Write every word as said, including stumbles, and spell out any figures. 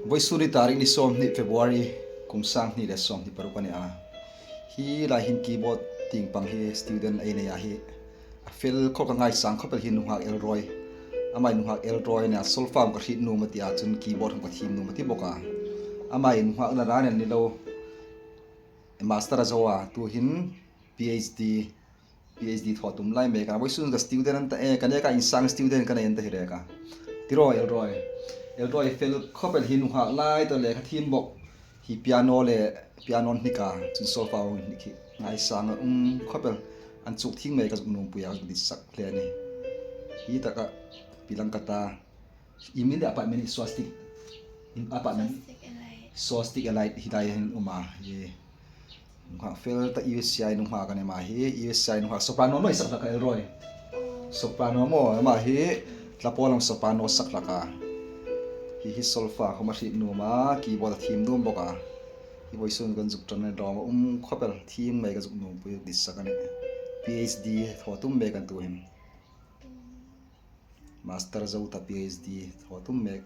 Vawisun hi tarik ni sawmhni February, kum sanghni le sawmhni paruk a ni a. Hi lai hin keyboard tieng pang hi student ei nei a hi. A fel khawp ka ngaisang khawp el hi nunghak Elroy. Ama nunghak Elroy nia solfa ka hriet nuom a ti a, chun keyboard ka thiem nuom a ti bawk a. Ama nunghakna ran ni lo. Master a zo a, tu hin PhD, PhD thaw tum lai mek a. Vawisun ka student an ta e, ka neka insang student ka nei an ta hi rek a. Ti ro Elroy. Elroy fel khawp el hi nunghak lai ta le ka thiem bawk. Hi piano le, piano hnik a, chun solfa hnik hi ngaisang a um khawp el. An chuk thing mai ka zuk nuom pui a, ka zuk dit sak hle a nih. Hi taka pilang ka ta. I hming le apartment hi Swastik. In apartment. Swastik Elite. Swastik Elite hi lai hin um a. Hi. Nunghak fel ta, U S C I nunghak a ni ama hi. U S C I nunghak soprano naw sak hlak a Elroy. Soprano maw, ama hi. Tla pawl ang soprano sak hlak a. Hi hi solfa khawm a hriet nuom a, keyboard a thiem nuom bawk a. Hi vawisun kan zuk ṭan a dawm a um khawp el, thiem mai ka zuk nuom pui dit sak a nih. PhD thaw tum mek an tu hin. Master zo ta, PhD thaw tum mek.